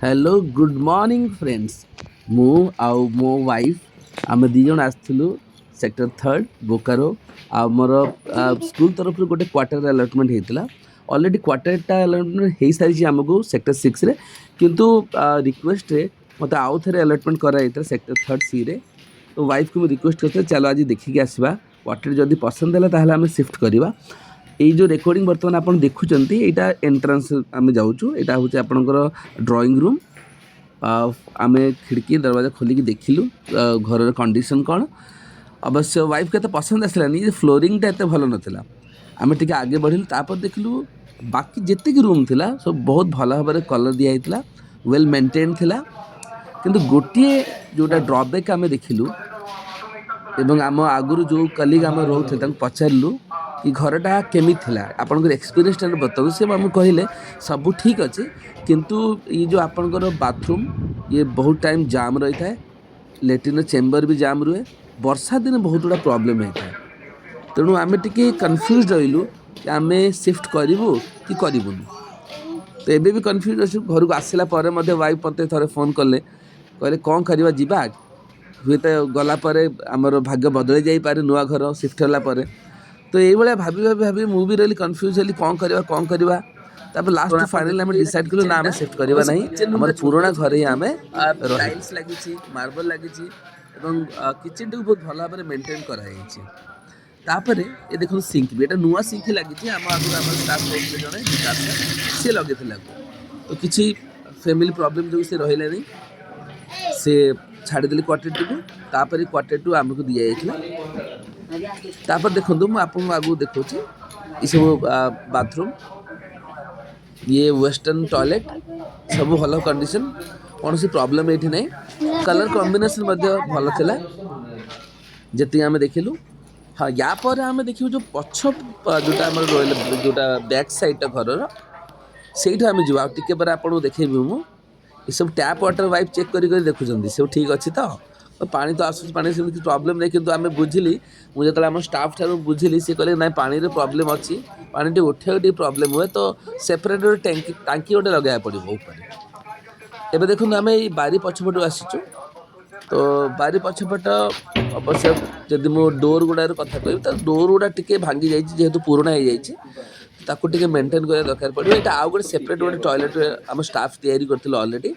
Hello, good morning friends. ମୁଁ ଆଉ ମୋ ୱାଇଫ୍, ଆମେ 2 ଜଣ ଆସିଥିଲୁ ସେକ୍ଟର ଥାର୍ଡ଼, ବୋକାରୋ। ଆଉ ଆମର ସ୍କୁଲ ତରଫରୁ ଗୋଟେ କ୍ୱାର୍ଟର ଆଲଟମେଣ୍ଟ ହେଇଥିଲା। ଅଲରେଡ଼ି କ୍ୱାର୍ଟରଟା ଆଲଟମେଣ୍ଟ ହେଇସାରିଛି ଆମକୁ ସେକ୍ଟର 6ରେ, କିନ୍ତୁ ରିକ୍ୱେଷ୍ଟରେ ମୋତେ ଆଉ ଥରେ ଆଲଟମେଣ୍ଟ କରାଯାଇଥିଲା ସେକ୍ଟର ଥାର୍ଡ଼ ସିରେ। ତ ୱାଇଫ୍କୁ ମୁଁ ରିକ୍ୱେଷ୍ଟ କରିଥିଲି, ଚାଲ ଆଜି ଦେଖିକି ଆସିବା କ୍ୱାର୍ଟର, ଯଦି ପସନ୍ଦ ହେଲା ତାହେଲେ ଆମେ ସିଫ୍ଟ କରିବା। ଏଇ ଯେଉଁ ରେକର୍ଡ଼ିଂ ବର୍ତ୍ତମାନ ଆପଣ ଦେଖୁଛନ୍ତି, ଏଇଟା ଏଣ୍ଟ୍ରାନ୍ସ ଆମେ ଯାଉଛୁ। ଏଇଟା ହେଉଛି ଆପଣଙ୍କର ଡ୍ରଇଂ ରୁମ୍। ଆମେ ଖିଡ଼କି ଦରବାଜା ଖୋଲିକି ଦେଖିଲୁ ଘରର କଣ୍ଡିସନ୍ କ'ଣ। ଅବଶ୍ୟ ୱାଇଫ୍କୁ ଏତେ ପସନ୍ଦ ଆସିଲାନି ଯେ ଫ୍ଲୋରିଂଟା ଏତେ ଭଲ ନଥିଲା। ଆମେ ଟିକେ ଆଗେ ବଢ଼ିଲୁ, ତାପରେ ଦେଖିଲୁ ବାକି ଯେତିକି ରୁମ୍ ଥିଲା, ସବୁ ବହୁତ ଭଲ ଭାବରେ କଲର୍ ଦିଆହେଇଥିଲା, ୱେଲ୍ ମେଣ୍ଟେନ୍ ଥିଲା। କିନ୍ତୁ ଗୋଟିଏ ଯେଉଁଟା ଡ୍ରବ୍ୟାକ୍ ଆମେ ଦେଖିଲୁ ଏବଂ ଆମ ଆଗରୁ ଯେଉଁ କଲିଗ୍ ଆମେ ରହୁଥିଲେ, ତାଙ୍କୁ ପଚାରିଲୁ କି ଘରଟା କେମିତି ଥିଲା, ଆପଣଙ୍କର ଏକ୍ସପିରିଏନ୍ସଟା ବତାନ୍ତୁ। ସେ ଆମକୁ କହିଲେ, ସବୁ ଠିକ୍ ଅଛି, କିନ୍ତୁ ଏଇ ଯେଉଁ ଆପଣଙ୍କର ବାଥରୁମ୍, ଇଏ ବହୁତ ଟାଇମ୍ ଜାମ୍ ରହିଥାଏ, ଲେଟ୍ରିନ୍ର ଚେମ୍ବର ବି ଜାମ୍ ରୁହେ, ବର୍ଷା ଦିନେ ବହୁତ ଗୁଡ଼ା ପ୍ରୋବ୍ଲେମ୍ ହେଇଥାଏ। ତେଣୁ ଆମେ ଟିକେ କନଫ୍ୟୁଜ୍ ରହିଲୁ କି ଆମେ ସିଫ୍ଟ କରିବୁ କି କରିବୁନି। ତ ଏବେ ବି କନଫ୍ୟୁଜ୍ ଅଛୁ। ଘରକୁ ଆସିଲା ପରେ ମଧ୍ୟ ୱାଇଫ୍ ମୋତେ ଥରେ ଫୋନ୍ କଲେ, କହିଲେ, କ'ଣ କରିବା, ଯିବା? ହୁଏତ ଗଲା ପରେ ଆମର ଭାଗ୍ୟ ବଦଳି ଯାଇପାରେ ନୂଆ ଘର ସିଫ୍ଟ ହେଲା ପରେ। ତ ଏଇଭଳିଆ ଭାବି ଭାବି ଭାବି ମୁଁ ବି ରହିଲି, କନଫ୍ୟୁଜ୍ ହେଲି, କ'ଣ କରିବା, କ'ଣ କରିବା। ତାପରେ ଲାଷ୍ଟ ଆପଣ ଫାଇନାଲି ଆମେ ଦେଖୁଥିବେ ଡିସାଇଡ୍ କଲୁ, ନା, ଆମେ କିଚେନଟା ସିଫ୍ଟ କରିବା ଅବଶ୍ୟ ନାହିଁ, କିଚେନ ଆମର ରୁମଟା ଛୋଟ ପୁରୁଣା ଅଛି, ଘରେ ହିଁ କିନ୍ତୁ ଆମେ ରହିବୁ। ଟାଇଲ୍ସ ଲାଗିଛି, ମାର୍ବଲ ଲାଗିଛି ଏବଂ କିଚେନଟାକୁ ବହୁତ ଭଲ ଭାବରେ ମେଣ୍ଟେନ୍ କରାଯାଇଛି। ତାପରେ ଏ ଦେଖନ୍ତୁ ସିଙ୍କ ବି, ଏଇଟା ନୂଆ ସିଙ୍କ ଲାଗିଛି। ଆମ ଆଗରୁ ଆମର ଷ୍ଟାଫ୍ ରହୁଥିଲେ ଜଣେ ବିକାଶ ସାର୍, ସିଏ ଲଗେଇଥିଲେ ଆକୁ। ତ କିଛି ଫ୍ୟାମିଲି ପ୍ରୋବ୍ଲେମ୍ ଯୋଗୁଁ ସେ ରହିଲେନି, ସେ ଛାଡ଼ିଦେଲେ କ୍ୱାର୍ଟରଟିକୁ। ତାପରେ କ୍ୱାର୍ଟରଟୁ ଆମକୁ ଦିଆଯାଇଥିଲା। ତାପରେ ଦେଖନ୍ତୁ, ମୁଁ ଆପଣଙ୍କୁ ଆଗକୁ ଦେଖାଉଛି, ଏସବୁ ବାଥରୁମ୍, ଇଏ ୱେଷ୍ଟର୍ଣ୍ଣ ଟଏଲେଟ୍, ସବୁ ଭଲ କଣ୍ଡିସନ୍, କୌଣସି ପ୍ରୋବ୍ଲେମ୍ ଏଇଠି ନାହିଁ। କଲର୍ କମ୍ବିନେସନ୍ ମଧ୍ୟ ଭଲ ଥିଲା ଯେତିକି ଆମେ ଦେଖିଲୁ। ହଁ, ୟା ପରେ ଆମେ ଦେଖିବୁ ଯେଉଁ ପଛ ଯେଉଁଟା ଆମର ରହିଲା, ଯେଉଁଟା ବ୍ୟାକ୍ ସାଇଡ଼୍ଟା ଘରର, ସେଇଠୁ ଆମେ ଯିବୁ। ଆଉ ଟିକେ ପରେ ଆପଣଙ୍କୁ ଦେଖେଇବି ମୁଁ। ଏସବୁ ଟ୍ୟାପ୍ ୱାଟର୍ ୱାଇଫ୍ ଚେକ୍ କରି କରି ଦେଖୁଛନ୍ତି, ସବୁ ଠିକ୍ ଅଛି ତ, ପାଣି ତ ଆସୁଛି, ପାଣି ସେମିତି କିଛି ପ୍ରୋବ୍ଲେମ୍ ନାହିଁ। କିନ୍ତୁ ଆମେ ବୁଝିଲି, ମୁଁ ଯେତେବେଳେ ଆମ ଷ୍ଟାଫ୍ ଠାରୁ ବୁଝିଲି, ସେ କହିଲେ, ନାଇଁ, ପାଣିର ପ୍ରୋବ୍ଲେମ୍ ଅଛି, ପାଣି ଟିକେ ଉଠେଇବାକୁ ଟିକେ ପ୍ରୋବ୍ଲେମ୍ ହୁଏ, ତ ସେପାରେଟ୍ ଗୋଟେ ଟ୍ୟାଙ୍କି ଟାଙ୍କି ଗୋଟେ ଲଗାଇବାକୁ ପଡ଼ିବ ଉପରେ। ଏବେ ଦେଖନ୍ତୁ, ଆମେ ଏଇ ବାରି ପଛପଟୁ ଆସିଛୁ। ତ ବାରି ପଛପଟ ଅବଶ୍ୟ ଯଦି ମୁଁ ଡୋର୍ ଗୁଡ଼ାର କଥା କହିବି, ତ ଡୋର୍ ଗୁଡ଼ା ଟିକେ ଭାଙ୍ଗି ଯାଇଛି, ଯେହେତୁ ପୁରୁଣା ହେଇଯାଇଛି, ତାକୁ ଟିକେ ମେଣ୍ଟେନ୍ କରିବା ଦରକାର ପଡ଼ିବ। ଏଇଟା ଆଉ ଗୋଟେ ସେପାରେଟ୍ ଗୋଟେ ଟଏଲେଟ୍ ଆମ ଷ୍ଟାଫ୍ ତିଆରି କରିଥିଲେ ଅଲରେଡ଼ି।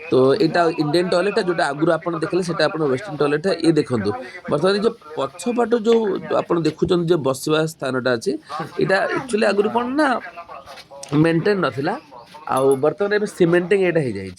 ତ ଏଇଟା ଇଣ୍ଡିଆନ୍ ଟଏଲେଟ୍ଟା, ଯେଉଁଟା ଆଗରୁ ଆପଣ ଦେଖିଲେ ସେଇଟା ଆପଣ ୱେଷ୍ଟର୍ଣ୍ଣ ଟଏଲେଟ୍ଟା। ଇଏ ଦେଖନ୍ତୁ, ବର୍ତ୍ତମାନ ଏ ଯେଉଁ ପଛପଟ ଯେଉଁ ଆପଣ ଦେଖୁଛନ୍ତି, ଯେଉଁ ବସିବା ସ୍ଥାନଟା ଅଛି, ଏଇଟା ଆକ୍ଚୁଆଲି ଆଗରୁ କ'ଣ ନା ମେଣ୍ଟେନ୍ ନଥିଲା, ଆଉ ବର୍ତ୍ତମାନ ଏବେ ସିମେଣ୍ଟିଂ ଏଇଟା ହେଇଯାଇଛି।